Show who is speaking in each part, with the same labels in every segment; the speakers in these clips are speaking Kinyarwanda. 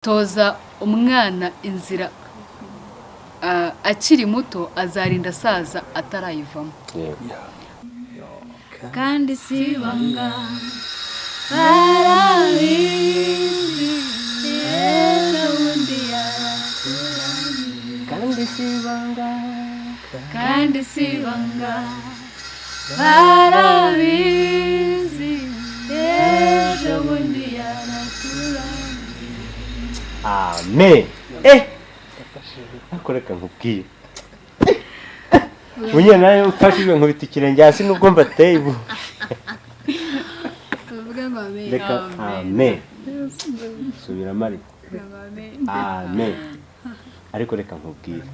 Speaker 1: Toza umwana inzira akiri muto, azarinda asaza atarayivamo.
Speaker 2: Yego.
Speaker 3: Kandi si ibanga, barabizi, ejo bundi yaraturanye.
Speaker 2: Kandi si ibanga.
Speaker 3: Kandi si ibanga, barabizi, ejo bundi yaraturanye.
Speaker 2: Amen. Ariko reka nkubwire, bunye nawe mfashijwe nkubita ikirenge hasi nubwo mbateye ubu.
Speaker 3: Tuvuge ngo amen.
Speaker 2: Reka amen, subiramo ariko.
Speaker 3: Amen.
Speaker 2: Amen. Ariko reka nkubwire,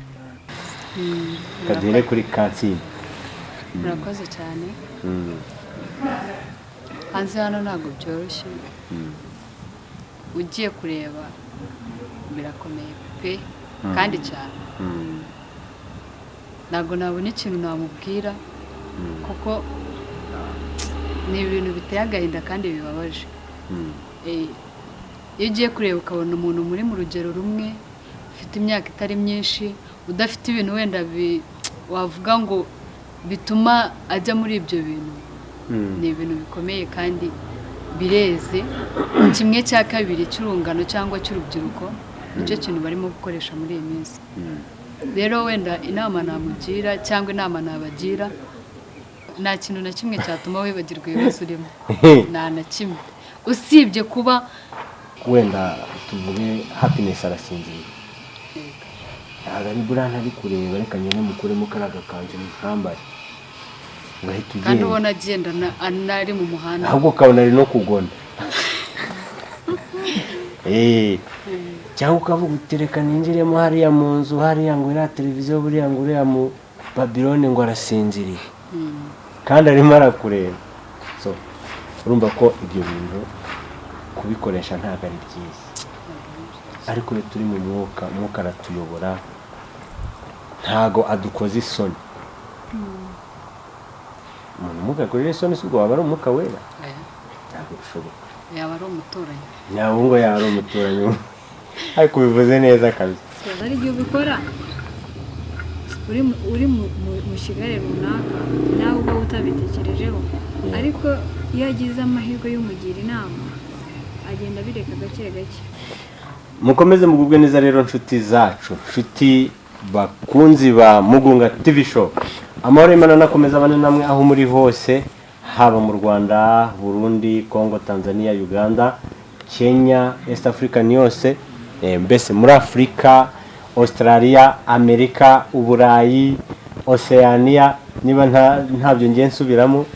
Speaker 2: kaduhere kuri Kansime.
Speaker 1: Murakoze cyane. Hanze hano ntabwo byoroshye, ugiye kureba birakomeye pe, kandi cyane. Ntabwo nabona ikintu namubwira kuko ni ibintu biteye agahinda kandi bibabaje. Iyo ugiye kureba ukabona umuntu muri mu rugero rumwe, ufite imyaka itari myinshi, udafite ibintu wenda wavuga ngo bituma ajya muri ibyo bintu, ni ibintu bikomeye kandi bireze. Kimwe cya kabiri cy'urungano cyangwa cy'urubyiruko nicyo kintu barimo gukoresha muri iyi minsi. Rero wenda inama namugira cyangwa inama nabagira, nta kintu na kimwe cyatuma wibagirwa ibibazo urimo, nta na kimwe, usibye kuba
Speaker 2: Wenda tuvuge Happiness arasinziriye, ntabwo ari buriya ntari kureba, reka nyine mukuremo kariya gakanzu mukambare, ugahita
Speaker 1: Kandi
Speaker 2: ugenda.
Speaker 1: ubona agenda anari mu muhanda.
Speaker 2: Ahubwo ukabona ari no kugona. Cyangwa ukavuga uti: "Reka ninjiremo hariya mu nzu hariya," ngo iriya televiziyo buriya, ngo uriya mu Babilone ngo arasinziriye kandi arimo arakureba. So urumva ko ibyo bintu kubikoresha ntabwo ari byiza. Ariko iyo turi mu mwuka, umwuka aratuyobora, ntago adukoza isoni. Umuntu umwuka akorera isoni si ubwo waba ari Umwuka Wera?
Speaker 1: Oya.
Speaker 2: Ntabwo bishoboka.
Speaker 1: Yaba ari umuturanyi.
Speaker 2: Ntabwo ngo yaba ari umuturanyi, ariko ubivuze neza kabisa.
Speaker 3: Hari igihe ubikora uri mu kigare runaka, nawe ubwo utabitekerejeho, ariko iyo agize amahirwe y'umugira inama agenda abireka gake gake.
Speaker 2: Mukomeze mugubwe neza rero, nshuti zacu, nshuti bakunzi ba Mugunga TV Show. Amahoro y'Imana nakomeza abane namwe aho muri hose, haba mu Rwanda, Burundi, Congo, Tanzania, Uganda, Kenya, East African yose, mbese muri Afurika, Australia, Amerika, Uburayi, Oceania, niba ntabyo ngiye nsubiramo.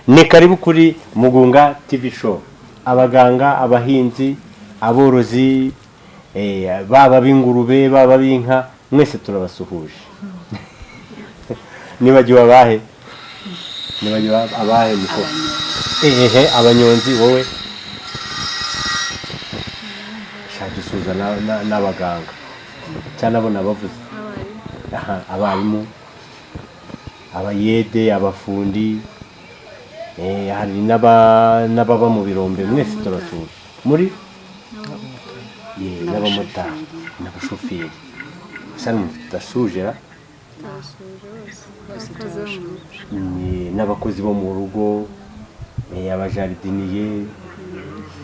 Speaker 2: Ni karibu kuri Mugunga TV Show. Abaganga, abahinzi, aborozi, baba b'ingurube, baba b'inka, mwese turabasuhuje. Nibagiwe abahe? Nibagiwe abahe muko? Ehe, abanyonzi. Wowe shaka dusuhuza n'abaganga cyangwa nabo nabavuze. Aha, abarimu, abayede, abafundi, hari n'ababa mu birombe, mwese turasuhuje muri ye, n'abamotari n'abashoferi. Gusa n'umuntu tudasujera?
Speaker 1: Bose turabashoboje.
Speaker 2: N'abakozi bo mu rugo, abajardinier,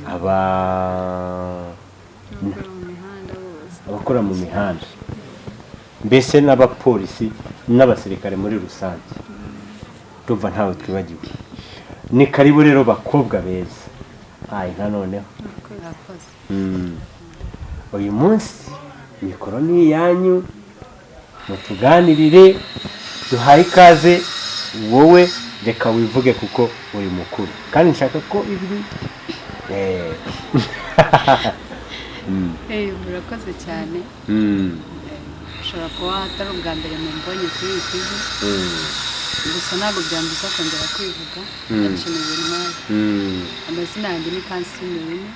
Speaker 2: aba
Speaker 3: mu mihanda bose.
Speaker 2: Abakora mu mihanda mbese, n'abapolisi n'abasirikare muri rusange. Ndumva ntawe twibagiwe. Ni karibu rero, bakobwa beza. Ayi nka noneho.
Speaker 1: Murakoze.
Speaker 2: Uyu munsi mikoro ni iyanyu, mutuganirire. Duhaye ikaze wowe, reka wivuge kuko uri mukuru kandi nshaka ko ibiri.
Speaker 1: Murakoze cyane. Ushobora kuba atari ubwa mbere mumbonye kuri iyi TV, gusa ntabwo byambuza kongera kwivuga. Ndashimira Imana. Amazina yanjye ni Kansime Winnie.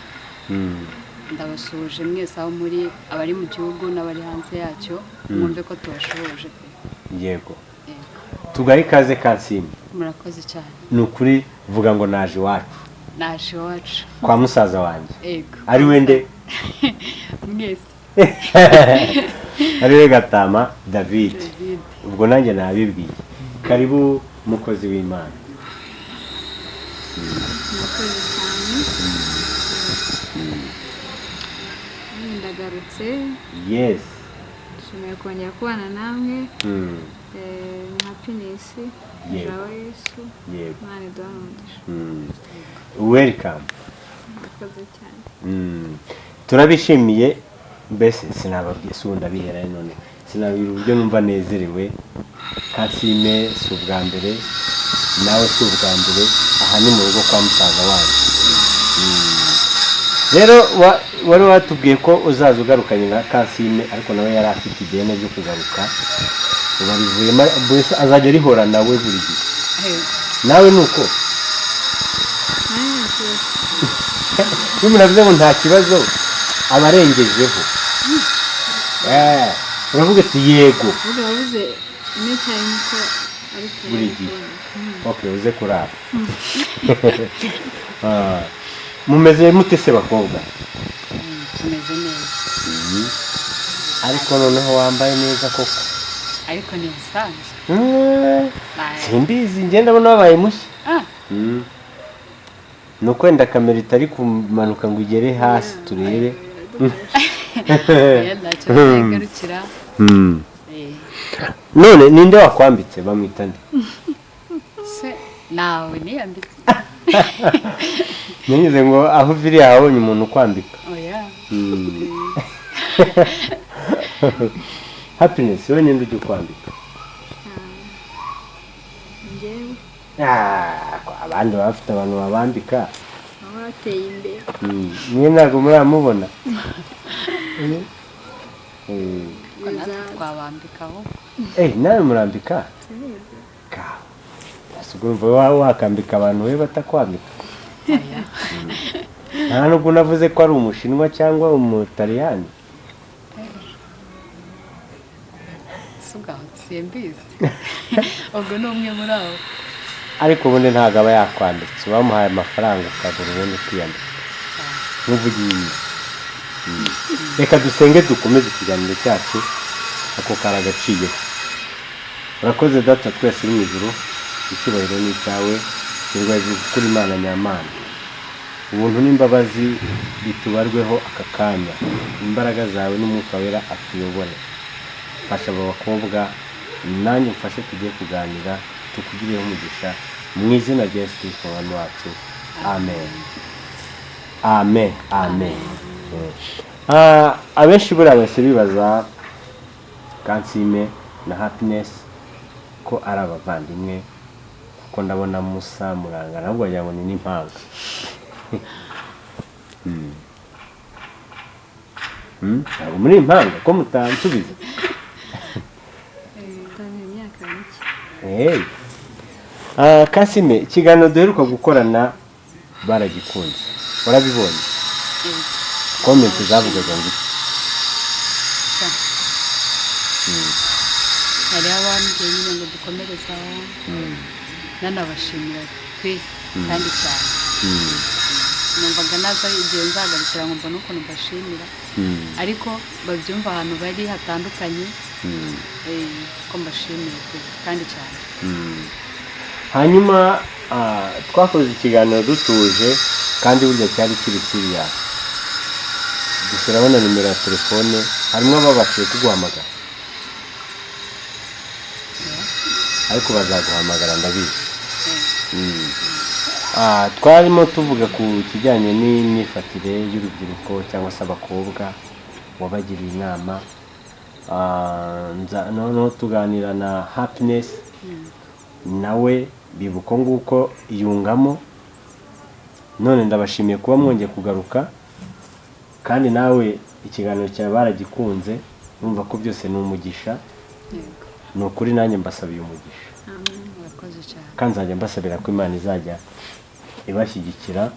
Speaker 1: Ndabasuhuje mwese aho muri, abari mu gihugu n'abari hanze yacyo, mwumve ko tubashoboje pe.
Speaker 2: Yego.
Speaker 1: Yego.
Speaker 2: Tugahe ikaze, Kansime.
Speaker 1: Murakoze cyane.
Speaker 2: Ni ukuri vuga ngo naje iwacu.
Speaker 1: Naje iwacu.
Speaker 2: Kwa musaza wanjye.
Speaker 1: Ego.
Speaker 2: Ari we nde?
Speaker 1: Mwese.
Speaker 2: Ari we Gatama David.
Speaker 1: David.
Speaker 2: Ubwo nanjye nabibwiye. Karibu mukozi w'Imana.
Speaker 3: Murakoze cyane. Ndagarutse.
Speaker 2: Yes.
Speaker 3: Nshimiye kongera kubana namwe. Happiness.
Speaker 2: Yego.
Speaker 3: Jawa Yesu.
Speaker 2: Yego.
Speaker 3: Imana iduhe umugisha.
Speaker 2: Welcome.
Speaker 3: Murakoze cyane.
Speaker 2: Turabishimiye. Mbese sinababwiye, si ubu ndabihera none sinababwira uburyo numva nezerewe. Kansime si ubwa mbere, nawe si ubwa mbere, aha ni mu rugo kwa musaza wanyu. Rero wari watubwiye ko uzaza ugarukanye na Kansime, ariko nawe yari afite ideni ryo kugaruka, ubu arivuyemo, mbese azajya arihora nawe buri gihe.
Speaker 1: Yego.
Speaker 2: Nawe ni uko.
Speaker 3: Nanjye nta kibazo.
Speaker 2: Iyo umuntu avuze ngo nta kibazo aba arengejeho. Uravuga ati yego.
Speaker 3: Uvuga wabuze anytime ko ari
Speaker 2: Buri gihe. Okay, uze kurara. Mumeze mute se bakobwa?
Speaker 1: Tumeze neza.
Speaker 2: Ariko noneho wambaye neza koko.
Speaker 1: Ariko ni ibisanzwe.
Speaker 2: Simbizi, njye ndabona wabaye mushya.
Speaker 1: Ah.
Speaker 2: Ni uko wenda kamera itari kumanuka ngo igere hasi turebe.
Speaker 1: Oya, ntacyo bigarukira.
Speaker 2: None ninde wakwambitse? Bamwita nde?
Speaker 1: Se nawe niyambitse.
Speaker 2: Nanyuze ngo aho uviriye ahabonye umuntu ukwambika.
Speaker 1: Oya.
Speaker 2: Happiness, wowe ninde ujya ukwambika?
Speaker 3: Njyewe.
Speaker 2: Ah, abandi baba bafite abantu babambika.
Speaker 3: Baba bateye imbere.
Speaker 2: Mwe ntabwo muramubona.
Speaker 1: Ariko natwe twabambika aho.
Speaker 2: Nawe murambika? Ka. Ese ubwo urumva wakambika abantu we batakwambika?
Speaker 1: Oya.
Speaker 2: Nta nubwo unavuze ko ari umushinwa cyangwa umutaliyani.
Speaker 1: Si ubwaho simbizi. Ubwo ni umwe muri abo.
Speaker 2: Ariko ubundi ntabwo aba yakwambitse, bamuhaye amafaranga ukagura ubundi ukiyambika. Nkuvugiye. Reka dusenge dukomeze ikiganiro cyacu, ako karagaciye. Urakoze Data twese uri mu ijuru, icyubahiro ni icyawe, shyirwa hejuru kuri Imana nyamana. Ubuntu n'imbabazi bitubarweho aka kanya, imbaraga zawe n'Umwuka Wera atuyobore. Fasha aba bakobwa, nanjye mfashe tugiye kuganira, tukugireho umugisha mu izina rya Yesu Kristo Umwami wacu. Amen. Amen. Amen. Abenshi buriya bahise bibaza Kansime na Happiness ko ari abavandimwe, kuko ndabona Musa Muranga nabwo wagira ngo ni n'impanga. Ntabwo muri impanga ko mutansubiza.
Speaker 3: Tanga imyaka mike.
Speaker 2: Hey. Kansime, ikiganiro duheruka gukorana baragikunze, warabibonye? Comment zavugaga ngo iki?
Speaker 1: Sha. Hariho abambwiye nyine ngo dukomereze aho, nanabashimira pe kandi cyane. Numvaga naza igihe nzagarukira ngo mbone ukuntu mbashimira, ariko babyumva ahantu bari hatandukanye, ko mbashimiye pe kandi cyane.
Speaker 2: Hanyuma twakoze ikiganiro dutuje kandi burya cyari kiri serious, dushyiraho na nimero ya telefone, harimo ababashije kuguhamagara, ariko bazaguhamagara ndabizi. Twarimo tuvuga ku kijyanye n'imyifatire y'urubyiruko cyangwa se abakobwa, wabagiriye inama. Noneho tuganira na Happiness, nawe bibuka nguko yungamo. None ndabashimiye kuba mwongeye kugaruka, kandi nawe ikiganiro cyawe baragikunze, urumva ko byose ni umugisha.
Speaker 1: Yego.
Speaker 2: Ni ukuri nanjye mbasabiye umugisha.
Speaker 1: Murakoze cyane.
Speaker 2: Kandi nzajya mbasabira ko Imana izajya ibashyigikira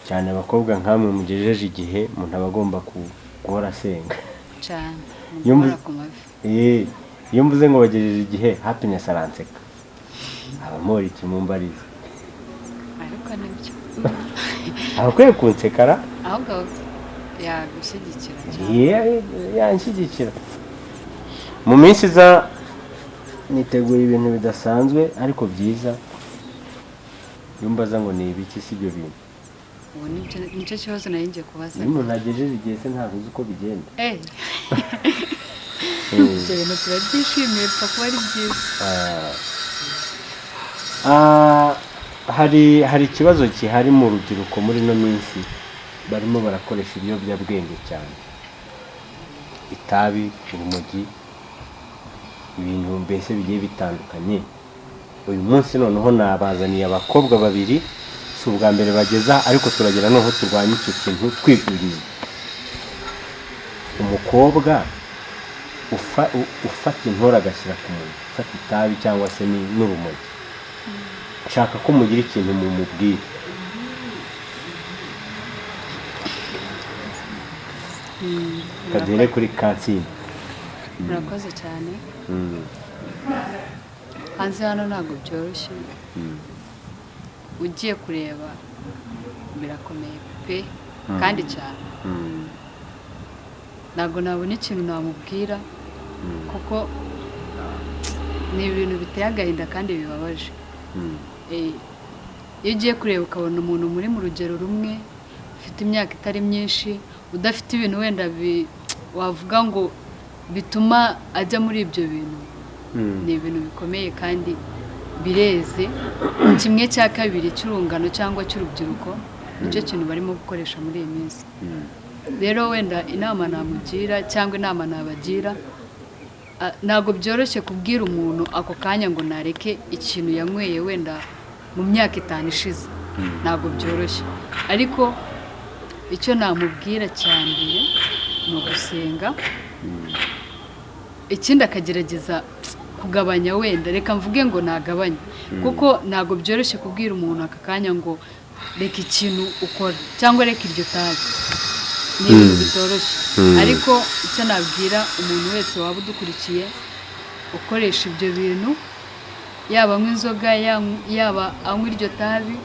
Speaker 2: cyane, abakobwa nkamwe mugejeje igihe umuntu aba agomba guhora asenga
Speaker 1: cyane.
Speaker 2: Iyo
Speaker 1: Guhora ku mavi.
Speaker 2: Iyo mvuze ngo bagejeje igihe, Happiness aranseka, aba mpora ikimumbariza.
Speaker 1: Ariko nibyo.
Speaker 2: Abakwiye kunsekara.
Speaker 1: Ahubwo yagushyigikira cyane.
Speaker 2: Yanshyigikira. Mu minsi iza niteguye ibintu bidasanzwe ariko byiza. Iyo mbaza ngo ni ibiki, si ibyo bintu.
Speaker 1: Ubu nicyo kibazo nari ngiye kubaza.
Speaker 2: Iyo umuntu agejeje igihe se, ntabwo uzi uko bigenda.
Speaker 1: Ibyo bintu turabyishimiye, bipfa kuba ari byiza.
Speaker 2: Ah, hari ikibazo gihari mu rubyiruko muri ino minsi. Barimo barakoresha ibiyobyabwenge cyane, itabi, urumogi, ibintu mbese bigiye bitandukanye. Uyu munsi noneho nabazaniye abakobwa babiri. Si ubwa mbere bageza, ariko turagera noneho turwanya icyo kintu twibwiriye. Umukobwa ufata intore agashyira ku munwa, ufata itabi cyangwa se n'urumogi, nshaka ko mugira ikintu mumubwira. Kaduhere kuri Kansine.
Speaker 1: Murakoze cyane. Hanze hano ntabwo byoroshye. Ugiye kureba birakomeye pe, kandi cyane. Ntabwo nabona ikintu namubwira, kuko ni ibintu biteye agahinda kandi bibabaje. Iyo ugiye kureba ukabona umuntu muri mu rugero rumwe, ufite imyaka itari myinshi, udafite ibintu wenda wavuga ngo bituma ajya muri ibyo bintu, ni ibintu bikomeye kandi bireze. Kimwe cya kabiri cy'urungano cyangwa cy'urubyiruko nicyo kintu barimo gukoresha muri iyi minsi. Rero wenda inama namugira cyangwa inama nabagira, ntabwo byoroshye kubwira umuntu ako kanya ngo nareke ikintu yanyweye wenda mu myaka 5 ishize. Ntabwo byoroshye, ariko icyo namubwira cya mbere ni ugusenga. Ikindi akagerageza kugabanya, wenda reka mvuge ngo nagabanye, kuko ntabwo byoroshye kubwira umuntu aka kanya ngo reka ikintu ukora cyangwa reka iryo tabi. Ni ibintu bitoroshye, ariko icyo nabwira umuntu wese waba udukurikiye ukoresha ibyo bintu, yaba anywa inzoga, yaba anywa iryo tabi,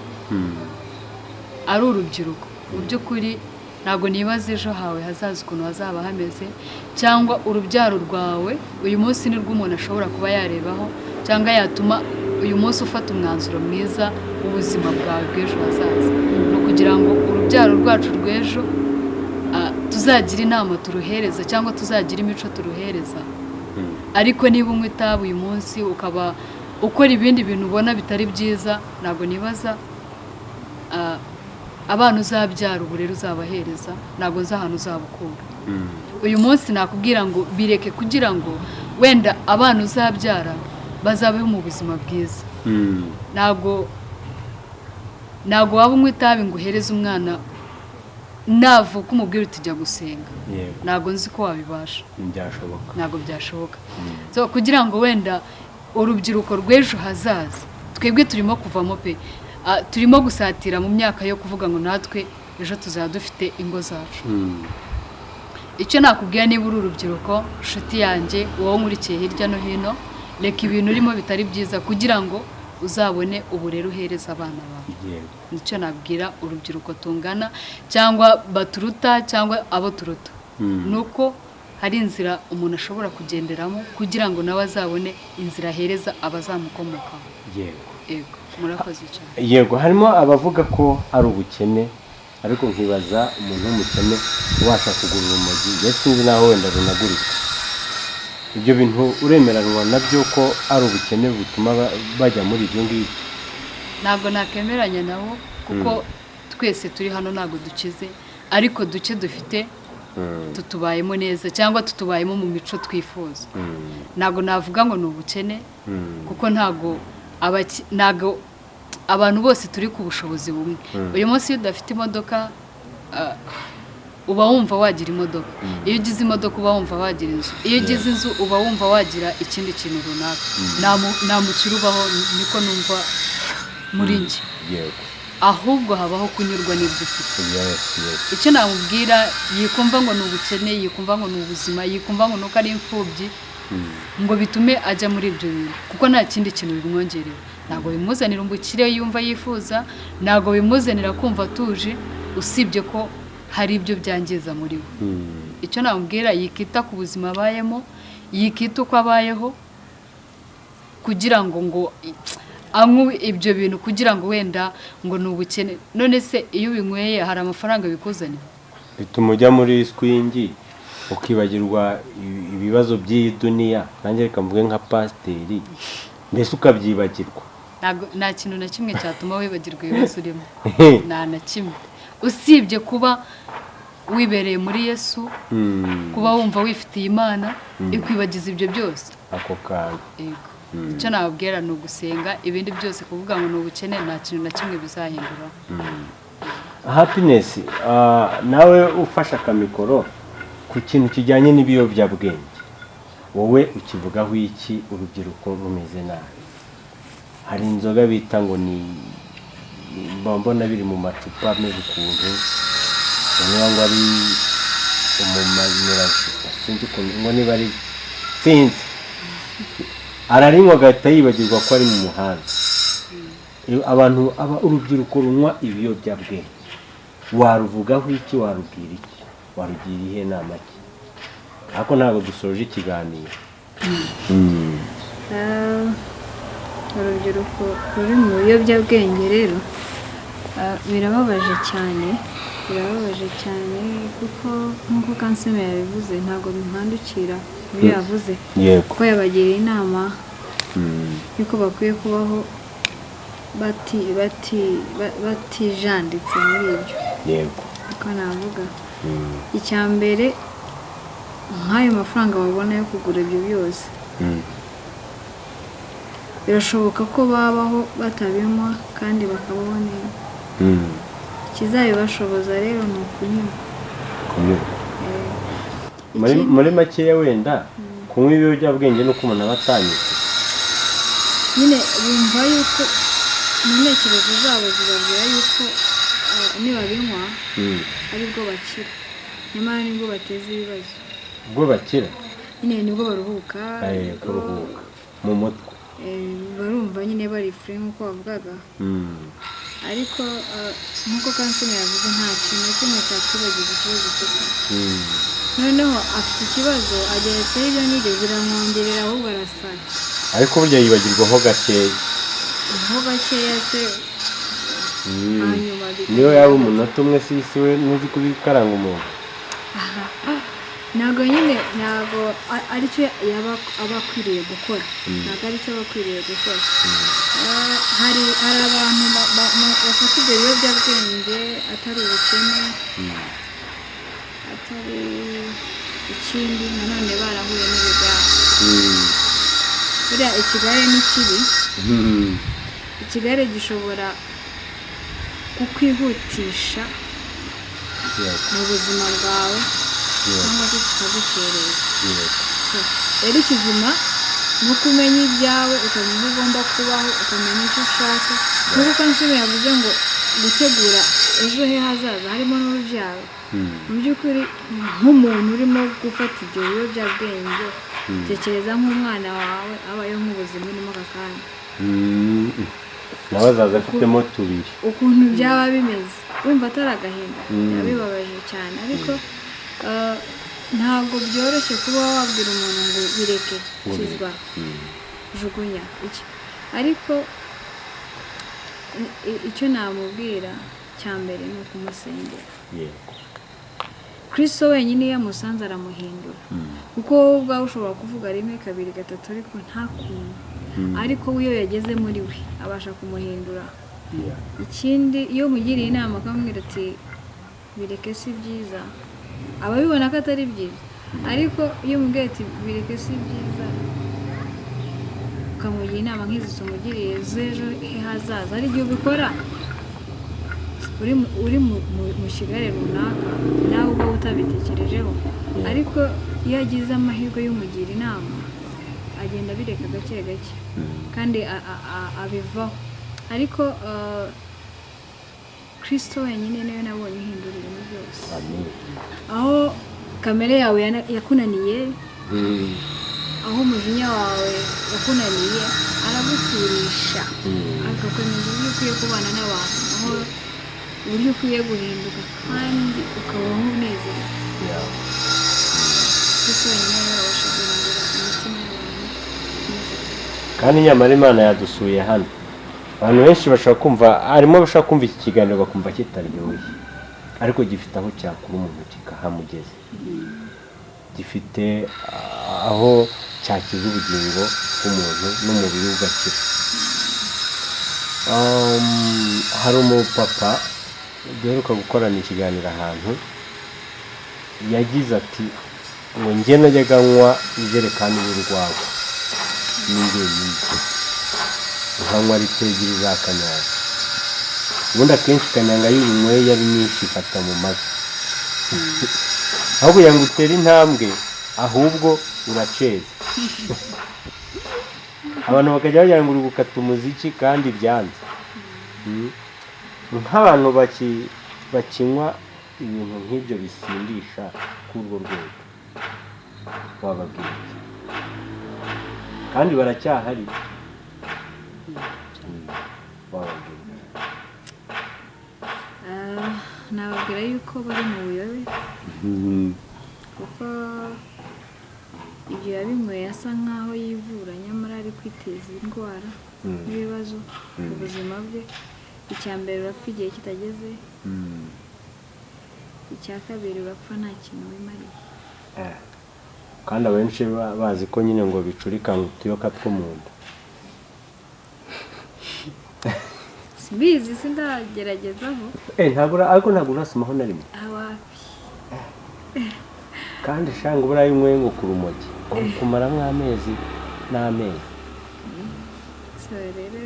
Speaker 1: ari urubyiruko, mu by'ukuri ntabwo nibaza ejo hawe hazaza ukuntu hazaba hameze, cyangwa urubyaro rwawe. Uyu munsi nirwo umuntu ashobora kuba yarebaho cyangwa yatuma uyu munsi ufata umwanzuro mwiza w'ubuzima bwawe bw'ejo hazaza. Ni ukugira ngo urubyaro rwacu rw'ejo, tuzagire inama turuhereza cyangwa tuzagire imico turuhereza. Ariko niba unywa itabi uyu munsi, ukaba ukora ibindi bintu ubona bitari byiza, ntabwo nibaza abana uzabyara uburere uzabahereza, ntabwo nzi ahantu uzabukura. Uyu munsi nakubwira ngo bireke, kugira ngo wenda abana uzabyara bazabeho mu buzima bwiza. Ntabwo waba unywa itabi ngo uhereze umwana navuka umubwira uti jya gusenga. Ntabwo nzi ko wabibasha.
Speaker 2: Ntibyashoboka.
Speaker 1: Ntabwo byashoboka. So, kugira ngo wenda urubyiruko rw'ejo hazaza, twebwe turimo kuvamo pe. Turimo gusatira mu myaka yo kuvuga ngo natwe ejo tuzaba dufite ingo zacu. Icyo nakubwira, niba uri urubyiruko, nshuti yanjye, wowe nkurikiye hirya no hino, reka ibintu urimo bitari byiza kugira ngo uzabone uburere uhereza abana bawe. Nicyo nabwira urubyiruko tungana cyangwa baturuta cyangwa abo turuta, ni uko hari inzira umuntu ashobora kugenderamo kugira ngo nawe azabone inzira ahereza abazamukomokaho. Yego, murakoze cyane.
Speaker 2: Yego, harimo abavuga ko ari ubukene, ariko nkibaza umuntu w'umukene ubasha kugura urumogi, njye sinzi n'aho wenda runagurika. Ibyo bintu uremeranwa nabyo ko ari ubukene butuma bajya muri ibyo ngibyo?
Speaker 1: Ntabwo nakemeranya nabo, kuko twese turi hano ntabwo dukize, ariko duke dufite tutubayemo neza cyangwa tutubayemo mu mico twifuza. Ntabwo navuga ngo ni ubukene, kuko ntabwo abantu bose turi ku bushobozi bumwe. Uyu munsi iyo udafite imodoka, uba wumva wagira imodoka. Iyo ugize imodoka uba wumva wagira inzu. Iyo ugize inzu uba wumva wagira ikindi kintu runaka. Nta mukire ubaho, niko numva muri njye. Ahubwo habaho kunyurwa n'ibyo ufite.
Speaker 2: yes yes
Speaker 1: Icyo namubwira, yikumva ngo ni ubukene, yikumva ngo ni ubuzima, yikumva ngo ni uko ari imfubyi, ngo bitume ajya muri ibyo bintu, kuko nta kindi kintu bimwongerera. Ntabwo bimuzanira ubukire yumva yifuza, ntabwo bimuzanira kumva atuje, usibye ko hari ibyo byangiza muri we. Icyo namubwira, yikita ku buzima abayemo, yikita uko abayeho, kugira ngo anywe ibyo bintu kugira ngo wenda ngo ni ubukene. None se iyo ubinyweye hari amafaranga bikuzanira?
Speaker 2: Bituma ujya muri swingi, ukibagirwa ibibazo by'iyi duniya. Nanjye reka mvuge nka pasiteri, mbese ukabyibagirwa.
Speaker 1: Ntabwo, nta kintu na kimwe cyatuma wibagirwa ibibazo urimo, nta na kimwe, usibye kuba wibereye muri Yesu, kuba wumva wifitiye Imana ikwibagiza ibyo byose.
Speaker 2: Ako kantu.
Speaker 1: Yego, icyo nababwira ni ugusenga. Ibindi byose kuvuga ngo ni ubukene, nta kintu na kimwe bizahindura.
Speaker 2: Happiness, nawe ufashe akamikoro ku kintu kijyanye n'ibiyobyabwenge, wowe ukivugaho iki? Urubyiruko rumeze nabi. Hari inzoga bita ngo ni, mba mbona biri mu macupa ameze ukuntu, niba ngo ari umumamira, sinzi ukuntu ngo niba ari, sinzi, ararinywa agahita yibagirwa ko ari mu muhanda. Iyo abantu aba urubyiruko runywa ibiyobyabwenge, waruvugaho iki? Warubwira iki? Warugira iyihe nama ki? Ariko ntabwo dusoje ikiganiro.
Speaker 3: Urubyiruko ruri mu biyobyabwenge rero, birababaje cyane, birababaje cyane, kuko nk'uko Kansime yabivuze, ntabwo bimpandukira ibyo yavuze, kuko yabagiriye inama y'uko bakwiye kubaho batijanditse muri ibyo. Uko navuga, icya mbere, nk'ayo mafaranga babona yo kugura ibyo byose, birashoboka ko babaho batabinywa kandi bakabaho neza. Ikizabibashoboza rero ni ukunywa.
Speaker 2: Kunyurwa. Muri makeya, wenda kunywa ibiyobyabwenge ni uko umuntu aba atanyuze.
Speaker 3: Nyine bumva yuko mu ntekerezo zabo zibabwira yuko nibabinywa aribwo bakira, nyamara nibwo bateza ibibazo.
Speaker 2: Ubwo bakira.
Speaker 3: Nyine nibwo baruhuka.
Speaker 2: Kuruhuka mu mutwe.
Speaker 3: Barumva nyine bari free nk'uko bavugaga. Ariko nk'uko Kansime yavuze, nta kintu na kimwe cyakwibagiza ikibazo ufite. Noneho afite ikibazo ageretseho ibyo ngibyo, biramwongerera, ahubwo arasara.
Speaker 2: Ariko burya yibagirwaho gakeya.
Speaker 3: Ho gakeya se? Hanyuma
Speaker 2: Niyo yaba umunota umwe, si si we ntuzi kubikaranga umuntu.
Speaker 3: Ntabwo nyine, ntabwo aricyo yaba aba akwiriye gukora, ntabwo aricyo aba akwiriye gukora. Hari abantu bafata ibyo biyobyabwenge atari ubukene, atari ikindi, nanone barahuye n'ibigare. Buriya ikigare ni kibi. Ikigare gishobora kukwihutisha mu buzima bwawe cyangwa se kikagukereza. So, rero ikizima ni uko umenya ibyawe, ukamenya uko ugomba kubaho, ukamenya icyo ushaka, nk'uko Kansime yavuze ngo gutegura ejo he hazaza harimo n'urubyaro. Mu by'ukuri, nk'umuntu urimo gufata ibyo biyobyabwenge, tekereza nk'umwana wawe abayeho nk'ubuzima urimo aka kanya.
Speaker 2: Nawe azaza afitemo tubiri.
Speaker 3: Ukuntu byaba bimeze, wumva atari agahinda? Biba bibabaje cyane. Ariko ntabwo byoroshye kuba wabwira umuntu ngo bireke,
Speaker 2: Ngo bireke.
Speaker 3: kizwa, jugunya iki. Ariko icyo namubwira cya mbere ni ukumusengera. Kristo wenyine iyo amusanze aramuhindura, kuko wowe ubwawe ushobora kuvuga rimwe, kabiri, gatatu, ariko ntakumve. Ariko we iyo yageze muri we abasha kumuhindura. Ikindi, iyo umugiriye inama akamubwira ati bireke si byiza, aba abibona ko atari byiza. Ariko iyo umubwiye ati bireke si byiza, ukamugira inama nk'izi tumugiriye z'ejo he hazaza, hari igihe ubikora uri mu kigare runaka, nawe ubwawe utabitekerejeho. Ariko iyo agize amahirwe y'umugira inama, agenda abireka gake gake kandi abivaho. Ariko Kristo wenyine niwe nabonye uhindura ibintu byose.
Speaker 2: Amen.
Speaker 3: Aho kamere yawe yakunaniye, aho umujinya wawe wakunaniye. Araguturisha, akakwemeza uburyo ukwiye kubana n'abantu, aho uburyo ukwiye guhinduka kandi ukabaho unezerewe. Kristo wenyine rero abasha guhindura imitima y'abantu unezerewe.
Speaker 2: Kandi nyamara Imana yadusuye hano. Abantu benshi bashobora kumva, harimo abashobora kumva iki kiganiro bakumva kitaryoshye, ariko gifite aho cyakura umuntu kikahamugeza, gifite aho cyakiza ubugingo bw'umuntu n'umubiri we ugakira. Hari umupapa duheruka gukorana ikiganiro ahantu, yagize ati ngo njye najyaga nywa ijerekani y'urwagwa ni njyenyine, nkanywa litiro 2 za kanyanga. Ubundi akenshi kanyanga iyo uyinyweye ari nyinshi ifata mu mavi, aho kugira ngo utere intambwe ahubwo uraceza, abantu bakajya bagira ngo uri gukata umuziki kandi byanze. Nk'abantu bakinywa ibintu nk'ibyo bisindisha kuri urwo rwego, wababwira iki? Kandi baracyahari. Wababwira iki?
Speaker 3: Ah, nababwira yuko bari mu buyobe, kuko ibyo yabinyweye asa nkaho yivura, nyamara ari kwiteza indwara n'ibibazo mu buzima bwe. Icya mbere, urapfa igihe kitageze. Icya kabiri, urapfa nta kintu wimariye.
Speaker 2: Kandi abenshi bazi ko nyine ngo bicurika utuyoka two mu nda.
Speaker 3: Simbizi, sindageragezaho.
Speaker 2: Ntabwo ariko ntabwo urasomaho na rimwe?
Speaker 3: Awapi.
Speaker 2: Kandi shanga buriya iyo unyweye ngo ku rumogi kumaramo amezi n'amezi.
Speaker 3: So rero,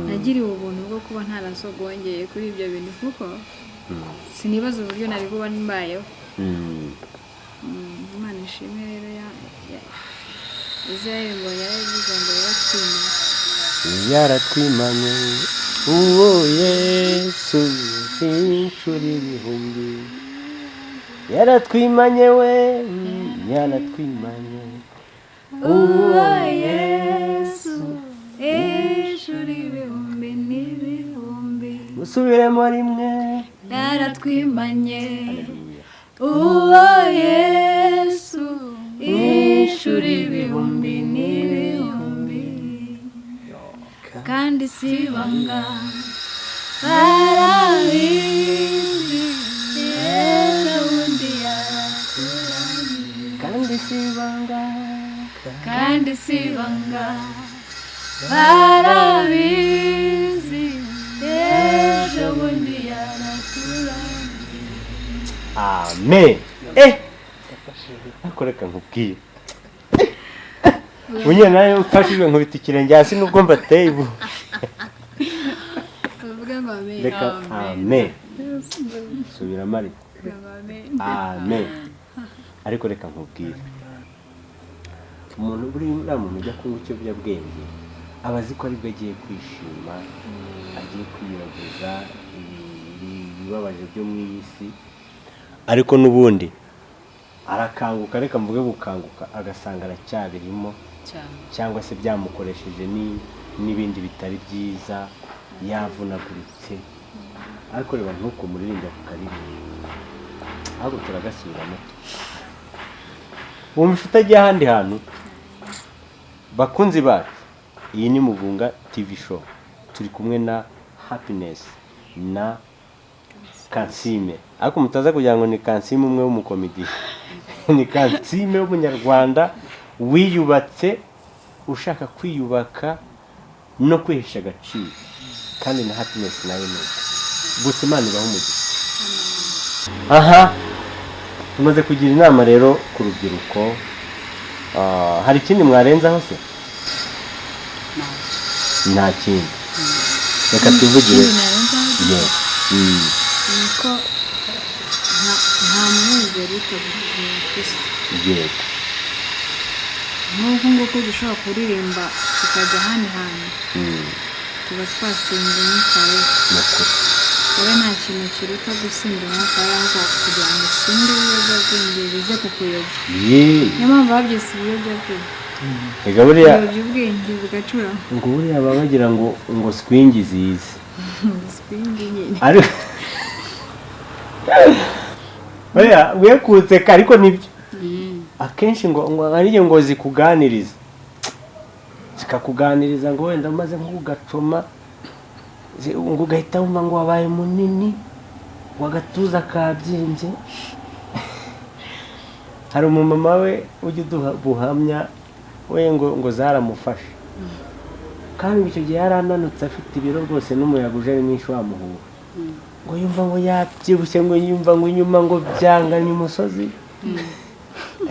Speaker 3: nagiriwe ubuntu bwo kuba ntarasogongeye kuri ibyo bintu, kuko sinibaza uburyo nari kuba mbayeho. Imana ishimwe rero ya Israel Mbonyi yarabivuze ngo yaratwimanye.
Speaker 2: Yaratwimanye uwo Yesu inshuro ibihumbi, yaratwimanye we, yaratwimanye uwo
Speaker 3: Yesu inshuro ibihumbi n'ibihumbi.
Speaker 2: Musubiremo rimwe.
Speaker 3: Yaratwimanye uwo Yesu inshuro ibihumbi n'ibihumbi, kandi si ibanga, barabizi, ejo bundi yaraturanye.
Speaker 2: Kandi si ibanga.
Speaker 3: Kandi si ibanga, barabizi, ejo bundi yaraturanye.
Speaker 2: Amen. Ariko reka nkubwire, bunye nawe mfashijwe nkubita ikirenge hasi nubwo mbateye ubu.
Speaker 3: Bavuga ngo amen.
Speaker 2: Reka amen, subiramo ariko.
Speaker 3: Amen.
Speaker 2: Amen. Ariko reka nkubwire, umuntu buriya, muntu ujya kunywa ikiyobyabwenge aba azi ko aribwo agiye kwishima, agiye kwiyobagiza ibibabaje byo mu iyi si, ariko n'ubundi arakanguka, reka mvuge gukanguka, agasanga aracyabirimo.
Speaker 1: Cyane.
Speaker 2: Cyangwa se byamukoresheje n'ibindi bitari byiza, yavunaguritse. Ariko reba ntuko muririmba ku karirimbo, ahubwo turagasubiramo tu wumva utagiye ahandi hantu. Bakunzi bacu, iyi ni Mugunga TV Show, turi kumwe na Happiness na Kansime, ariko mutaza kugira ngo ni Kansime umwe w'umukomediye, ni Kansime w'umunyarwanda wiyubatse, ushaka kwiyubaka no kwihesha agaciro, kandi na Happiness nawe ni uko. Gusa Imana ibaha umugisha. Aha tumaze kugira inama rero ku rubyiruko. Hari ikindi mwarenzaho se?
Speaker 1: Ntacyo.
Speaker 2: Nta kindi, reka tuvugire.
Speaker 3: Ikindi narenzaho
Speaker 2: Yego.
Speaker 3: Ni uko nta munezero utaguye Kristo. Nk'uku nguku dushobora kuririmba tukajya ahandi hantu, tuba twasinze umwuka wera.
Speaker 2: Ni ukuri.
Speaker 3: Wowe nta kintu kiruta gusinda umwuka wera, ahubwo kugira ngo usinde ibiyobyabwenge bize kukuyobya. Niyo mpamvu babyise ibiyobyabwenge.
Speaker 2: Reka buriya
Speaker 3: Uyobya ubwenge bugacurama.
Speaker 2: Ngo buriya baba bagira ngo swingi zize.
Speaker 3: Swingi nyine.
Speaker 2: Ariko oya, we kunseka, ariko nibyo. Akenshi ngo hari igihe ngo zikuganiriza, zikakuganiriza ngo wenda umaze nko kugacoma, ngo ugahita wumva ngo wabaye munini, ngo agatuza kabyimbye. Hari umumama we ujya uduha buhamya, we ngo zaramufashe, kandi ngo icyo gihe yari ananutse, afite ibiro rwose, n'umuyaga uje ari mwinshi wamuhuha, ngo yumva ngo yabyibushye, ngo yumva ngo inyuma ngo byanganye umusozi.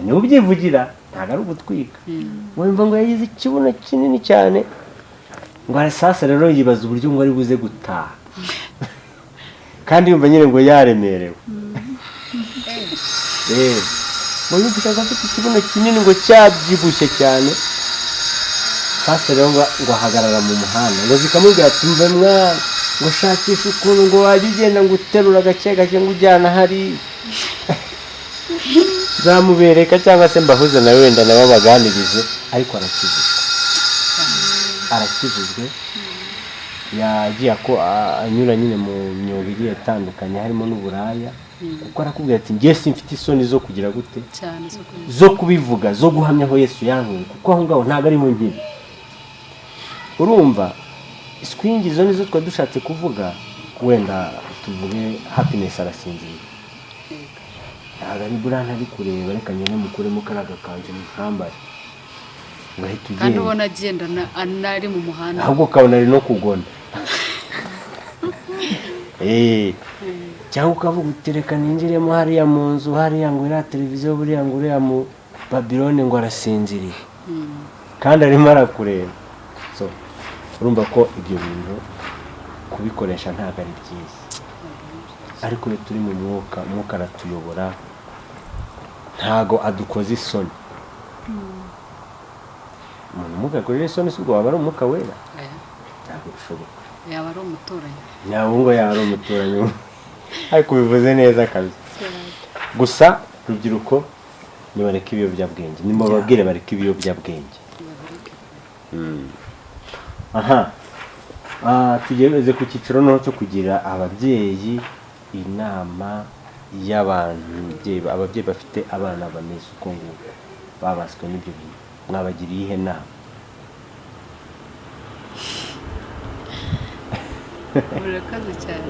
Speaker 2: Niwe ubyivugira, ntabwo ari ugutwika. Ngo yumva ngo yagize ikibuno kinini cyane, ngo sasa rero yibaza uburyo ngo ari buze gutaha, kandi yumva nyine ngo yaremerewe. Ngo yumva ngo afite ikibuno kinini, ngo cyabyibushye cyane. Sasa rero ngo ahagarara mu muhanda, ngo zikamubwira ati: "Mve mwana," ngo "shakisha ukuntu ngo wajya ugenda ngo uterura gake gake, ngo ujyana hariya." Nzamubereka cyangwa se mbahuze nawe, wenda nabo baganirize. Ariko arakijijwe, arakijijwe. Yagiye ko anyura nyine mu myuga igiye itandukanye, harimo n'uburaya, kuko arakubwira ati: "Njye simfite isoni zo kugira gute?"
Speaker 1: Cyane, zo kubivuga.
Speaker 2: Zo kubivuga, zo guhamya aho Yesu yankuye, kuko aho ngaho ntabwo ari mu nkiri. Urumva, swingi izo nizo twari dushatse kuvuga. Wenda tuvuge Happiness arasinziriye, ntabwo ari buriya, ntari kureba, reka ngende mukuremo kariya gakanzu mukambare, ugahita
Speaker 1: Kandi
Speaker 2: ugenda.
Speaker 1: Ubona agenda anari mu muhanda.
Speaker 2: Ahubwo ukabona ari no kugona. Cyangwa ukavuga uti: "Reka ninjiremo hariya mu nzu hariya," ngo iriya televiziyo buriya, ngo uriya mu Babilone ngo arasinziriye, kandi arimo arakureba. So urumva ko ibyo bintu kubikoresha ntabwo ari byiza. Ariko iyo turi mu mwuka, umwuka aratuyobora, ntago adukoza isoni. Umuntu umwuka akorera isoni, si ubwo waba ari umwuka wera?
Speaker 1: Oya,
Speaker 2: Ntabwo bishoboka.
Speaker 1: Yaba ari umuturanyi.
Speaker 2: Ntabwo yaba ari umuturanyi, ariko ubivuze neza kabisa. Gusa rubyiruko, nibareke ibiyobyabwenge, nimubabwire bareke ibiyobyabwenge.
Speaker 1: Babireke.
Speaker 2: Aha tugeze ku cyiciro noneho cyo kugira ababyeyi inama y'abantu, ababyeyi bafite abana bameze uko nguko, babaswe n'ibyo bintu. Mwabagira iyihe nama?
Speaker 1: Murakoze cyane.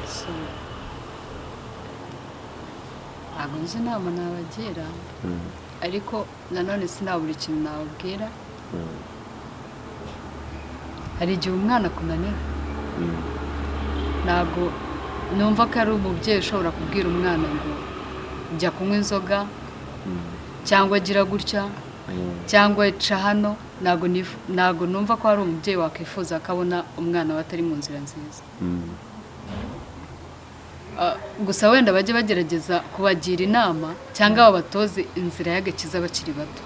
Speaker 1: So, ntabwo nzi inama nabagira, ariko nanone sinabura ikintu nababwira. Hari igihe umwana akunanira. Ntabwo numva ko ari umubyeyi ushobora kubwira umwana ngo jya kunywa inzoga, cyangwa agira gutya, cyangwa ca hano. Ntabwo numva ko hari umubyeyi wakwifuza ko abona umwana we atari mu nzira nziza. Gusa wenda bajye bagerageza kubagira inama cyangwa babatoze inzira y'agakiza bakiri bato.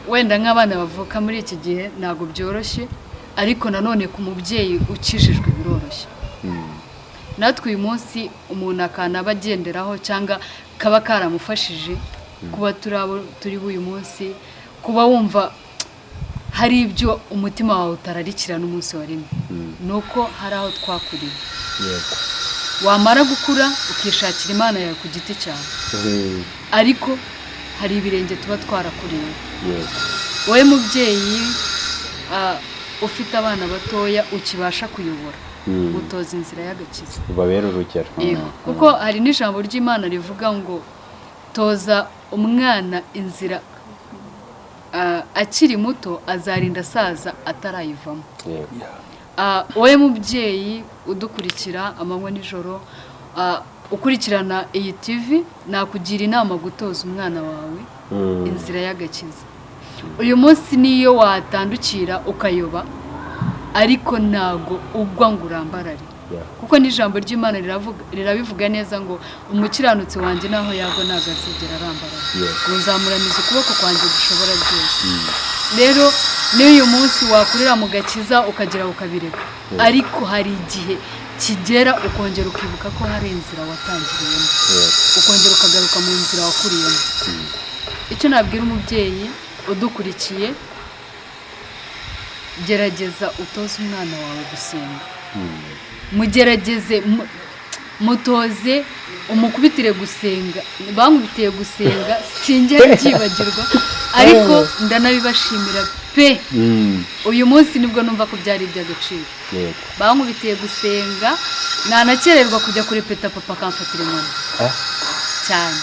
Speaker 1: Wenda nk'abana bavuka muri iki gihe ntabwo byoroshye, ariko nanone ku mubyeyi ukijijwe biroroshye. Natwe uyu munsi umuntu akanaba agenderaho cyangwa kaba karamufashije kuba turi abo turi b'uyu munsi, kuba wumva hari ibyo umutima wawe utararikira n'umunsi wa rimwe, ni uko hari aho twakuriye. Wamara gukura ukishakira Imana yawe ku giti cyawe, ariko hari ibirenge tuba twarakuriye. Wowe mubyeyi ufite abana batoya ukibasha kuyobora, utoza inzira y'agakiza.
Speaker 2: Ubabere urugero.
Speaker 1: Yego, kuko hari n'ijambo ry'Imana rivuga ngo toza umwana inzira akiri muto, azarinda asaza atarayivamo. Wowe mubyeyi udukurikira amanywa nijoro, ukurikirana iyi TV, nakugira inama gutoza umwana wawe inzira y'agakiza. Uyu munsi niyo watandukira ukayoba, ariko ntago ugwa ngo urambarare, kuko n'ijambo ry'Imana rirabivuga neza ngo umukiranutsi wanjye naho yagwa ntabwo azigera arambarara, ngo nzamuramiza ukuboko kwanjye gushobora byose. Rero n'uyu munsi wakurira mu gakiza ukagera ukabireka, ariko hari igihe kigera ukongera ukibuka ko hari inzira watangiriyemo, ukongera ukagaruka mu nzira wakuriyemo. Icyo nabwira umubyeyi udukurikiye: gerageza utoze umwana wawe gusenga, mugerageze, mutoze, umukubitire gusenga. Bankubitiye gusenga, sinjya byibagirwa, ariko ndanabibashimira pe. Uyu munsi nibwo numva ko byari iby'agaciro. Bankubitiye gusenga, nanakererwa kujya kurepeta, papa akamfatira inkoni cyane,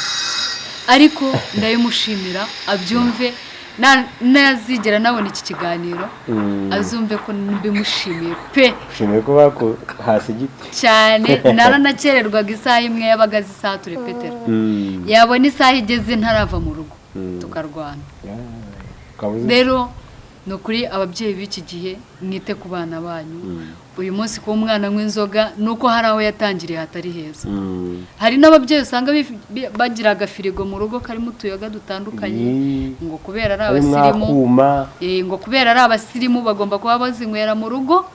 Speaker 1: ariko ndabimushimira, abyumve. Nazigera nabona iki kiganiro, azumve ko mbimushimiye pe.
Speaker 2: Ushimiye ko bakuhasi igiti.
Speaker 1: Cyane. Naranakererwaga isaha imwe, yabaga azi isaha turepetera, yabona isaha igeze ntarava mu rugo, tukarwana.
Speaker 2: Ukaba uzi-
Speaker 1: Rero ni ukuri, ababyeyi b'iki gihe, mwite ku bana banyu. Uyu munsi kuba umwana anywa inzoga ni uko hari aho yatangiriye hatari heza. Hari n'ababyeyi usanga bagira agafirigo mu rugo karimo utuyoga dutandukanye, ngo kubera ari
Speaker 2: harimo
Speaker 1: abasirimu.
Speaker 2: Akuma.
Speaker 1: Ngo kubera ari abasirimu bagomba kuba bazinywera mu rugo,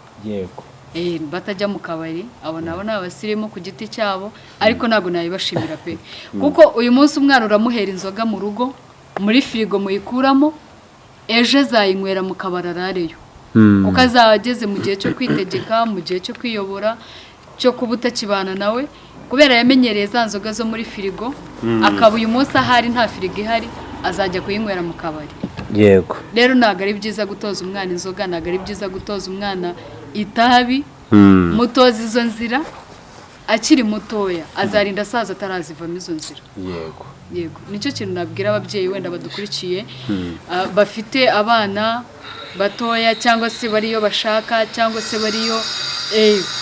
Speaker 1: batajya mu kabari. Abo nabo ni abasirimu ku giti cyabo, ariko ntabwo nabibashimira pe, kuko uyu munsi umwana uramuhera inzoga mu rugo muri firigo, muyikuramo, ejo azayinywera mu kabari arareyo, kuko azaba ageze mu gihe cyo kwitegeka, mu gihe cyo kwiyobora, cyo kuba utakibana nawe, kubera yamenyereye za nzoga zo muri firigo, akaba uyu munsi ahari nta firigo ihari, azajya kuyinywera mu kabari. Rero ntabwo ari byiza gutoza umwana inzoga, ntabwo ari byiza gutoza umwana itabi. Mutoza izo nzira akiri mutoya, azarinda asaza atarazivamo izo nzira. Yego, nicyo kintu nabwira ababyeyi wenda badukurikiye, bafite abana batoya, cyangwa se bariyo bashaka, cyangwa se bariyo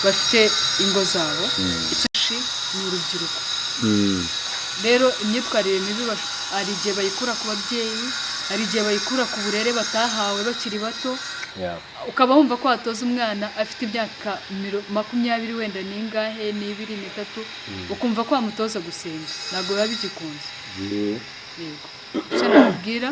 Speaker 1: bafite ingo zabo. Icyo ni urubyiruko. Rero imyitwarire mibi hari igihe bayikura ku babyeyi, hari igihe bayikura ku burere batahawe bakiri bato. Ukaba wumva ko watoza umwana afite imyaka 20 wenda n'ingahe, n'ibiri, n'itatu, ukumva ko wamutoza gusenga, ntabwo biba bigikunze. Yego, icyo nakubwira: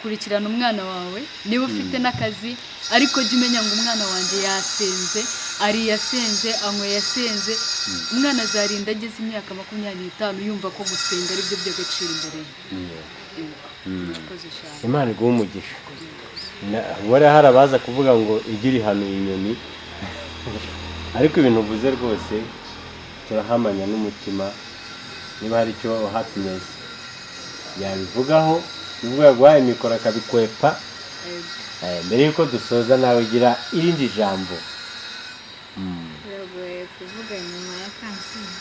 Speaker 1: kurikirana umwana wawe. Niba ufite n'akazi, ariko jya umenya ngo umwana wanjye yasenze, ari yasenze, anywe yasenze. Umwana azarinda ageze imyaka 25 yumva ko gusenga ari byo by'agaciro imbere ye. Yego, murakoze cyane.
Speaker 2: Imana iguhe umugisha. Buriya hari abaza kuvuga ngo igira ihanuye inyoni, ariko ibintu uvuze rwose turahamanya n'umutima. Niba hari icyo Happiness yabivugaho, nubwo yaguhaye mikoro akabikwepa. Mbere y'uko dusoza, nawe ugira irindi jambo.
Speaker 3: Biragoye kuvuga nyuma ya kanseri,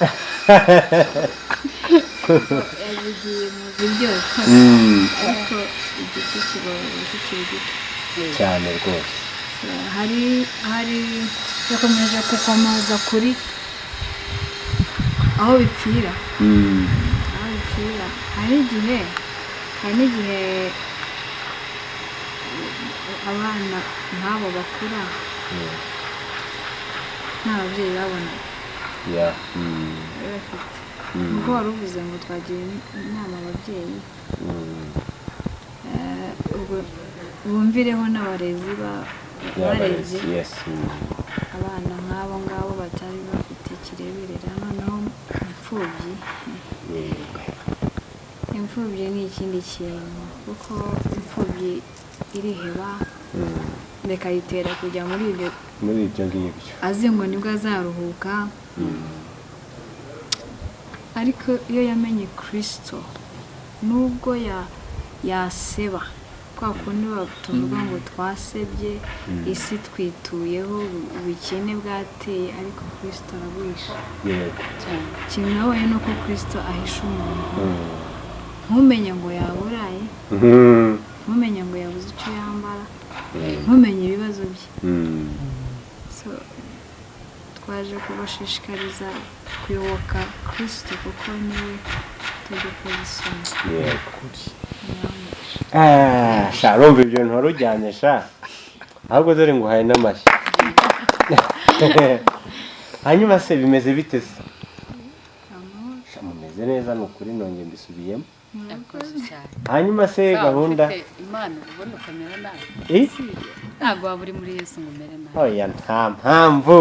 Speaker 3: yabigiye muzi byose, ariko igiti kigorora kikiri gito.
Speaker 2: Cyane rwose.
Speaker 3: Hari yakomeje gukomoza kuri aho bipfira. Aho bipfira, hari n'igihe abana nk'abo bakura nta babyeyi babonaga bari bafite. Nkuko wari uvuze ngo twagira inama ababyeyi, ubwo bumvireho n'abarezi bareze abana nk'abo ngabo batari bafite kireberera. Noneho imfubyi, imfubyi ni ikindi kintu, kuko imfubyi iriheba, bikayitera kujya muri ibyo,
Speaker 2: muri ibyo ngibyo,
Speaker 3: azi ngo nibwo azaruhuka. Ariko iyo yamenye Kirisito, nubwo yaseba kwa kundi tuvuga ngo twasebye, isi twituyeho, ubukene bwateye, ariko Kirisito araguhisha.
Speaker 1: Cyane.
Speaker 3: Ikintu nabonye ni uko Kirisito ahisha umuntu, ntumenye ngo yaburaye, ntumenye ngo yabuze icyo yambara, ntumenye ibibazo bye. So, twaje kubashishikariza kuyoboka Kirisito, kuko niwe tegeko isoni.
Speaker 2: Yego. Ah, sha, urumva ibyo bintu wari ujyanye sha, ahubwo dore nguhaye n'amashyi. Hanyuma se bimeze bite se? Sha, mumeze neza ni ukuri, nongeye mbisubiyemo.
Speaker 1: Yakoze cyane.
Speaker 2: Hanyuma se
Speaker 1: Sawa,
Speaker 2: gahunda
Speaker 1: ufite Imana ubona ukamera nabi?
Speaker 2: Eh?
Speaker 1: Ntabwo waba uri muri Yesu ngo umere nabi.
Speaker 2: Oya, nta mpamvu.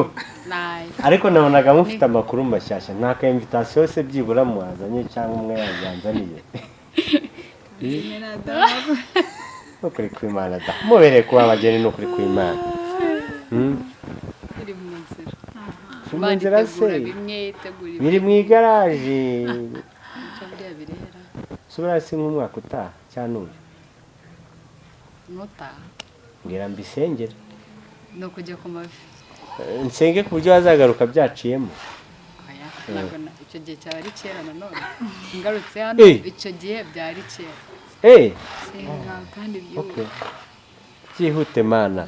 Speaker 1: Nabi.
Speaker 2: Ariko nabonaga mufite amakuru mashyashya, nta ka invitation se byibura mwazanye cyangwa umwe yanzaniye?
Speaker 3: Nzimena dawe.
Speaker 2: Nukuri kw'Imana da, mubereye kuba abageni, ni ukuri kw'Imana.
Speaker 1: Biri mu nzira.
Speaker 2: Mu
Speaker 1: Imana
Speaker 2: nzira se?
Speaker 1: itegura bimwe, itegura
Speaker 2: Biri mu igaraje.
Speaker 1: Icyo buriya birera.
Speaker 2: Subira si nk'umwaka utaha cyangwa n'uyu?
Speaker 1: Nutaha.
Speaker 2: Mbwira mbisengere.
Speaker 1: Ni ukujya ku mavi.
Speaker 2: Nsenge ku buryo bazagaruka byaciyemo.
Speaker 1: Oya, ntabwo icyo gihe cyaba ari kera nanone ngarutse hano.
Speaker 2: Eh.
Speaker 1: Icyo gihe byari kera.
Speaker 3: Senga kandi
Speaker 2: Okay.
Speaker 3: byihuse.
Speaker 2: Byihute Mana.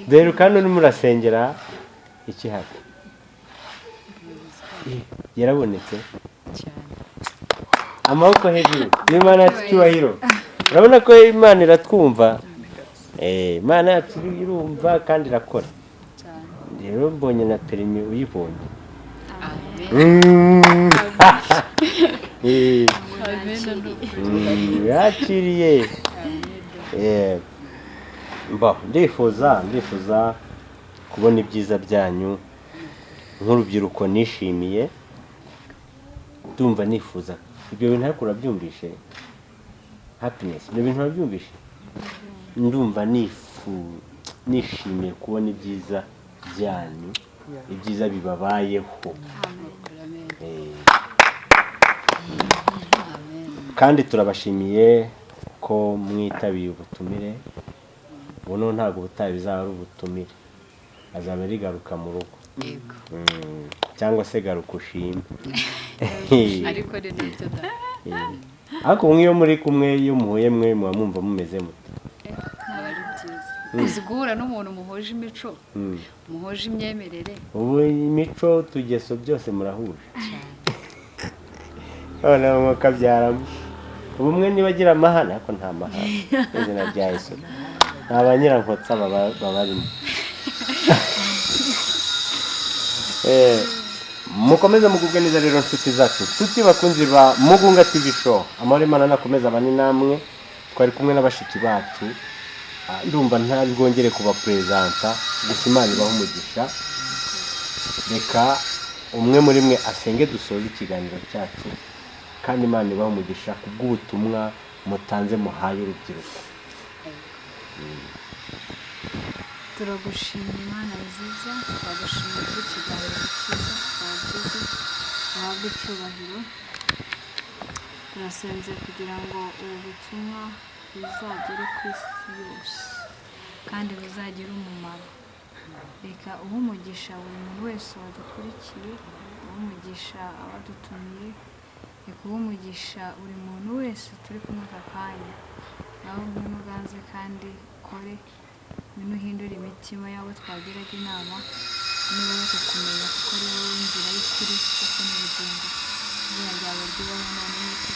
Speaker 2: Rero kandi urimo urasengera iki hafi? Yarabonetse.
Speaker 1: Cyane.
Speaker 2: Amaboko hejuru, Imana yacu icyubahiro. Urabona ko Imana iratwumva. Imana yacu irumva kandi irakora.
Speaker 1: Cyane.
Speaker 2: Rero mbonye na perimi uyibonye.
Speaker 1: Amen. Amen, ni ukuri.
Speaker 2: Yakiriye.
Speaker 1: Amen.
Speaker 2: Bo ndifuza kubona ibyiza byanyu nk'urubyiruko nishimiye. Ndumva nifuza ibyo bintu, ariko urabyumvishe, Happiness, ibyo bintu urabyumvishe? Ndumva nishimiye kubona ibyiza byanyu, ibyiza bibabayeho.
Speaker 1: Amen. Amen.
Speaker 2: Kandi turabashimiye ko mwitabiye ubutumire. Ubu noneho ntabwo ubutaha bizaba ari ubutumire, azaba rigaruka mu rugo.
Speaker 1: Yego.
Speaker 2: Cyangwa se garuka ushime.
Speaker 1: Ariko ni nabyo da.
Speaker 2: Ariko nk'iyo muri kumwe, iyo muhuye mwe muba mwumva mumeze mute?
Speaker 1: Aba ari byiza, uzi guhura n'umuntu muhuje imico, muhuje imyemerere.
Speaker 2: Ubu imico, utugeso, byose murahuje.
Speaker 1: Cyane.
Speaker 2: Noneho mukabyaramo ubumwe. Niba agira amahane, ariko nta mahane, izina rya Yesu, nta ba nyirankotsa babarimo. Mukomeze mugubwe neza rero, nshuti zacu, nshuti bakunzi ba Mugunga TV Show. Amahoro Imana nakomeza abane namwe. Twari kumwe n'abashiki bacu. Ndumva nta bwongere kubaperezanta, gusa Imana ibahe umugisha. Reka umwe muri mwe asenge dusoze ikiganiro cyacu, kandi Imana ibahe umugisha kubw'ubutumwa mutanze, muhaye urubyiruko.
Speaker 3: Turagushimira Imana nziza, turagushimira kubw'ikiganiro cyiza twagize, uhabwe icyubahiro. Turasenze kugira ngo ubu butumwa buzagere ku isi yose kandi buzagire umumaro. Reka uhe umugisha buri muntu wese wadukurikiye, uhe umugisha abadutumiye, reka uhe umugisha buri muntu wese turi kumwe aka kanya. Nawe ngwino uganze kandi ukore, ngwino uhindure imitima y'abo twagiraga inama, niba wowe kukumenya kuko ari wowe nzira y'ukuri ndetse n'ubugingo. Izina ryawe ryubahwe none n'iteka.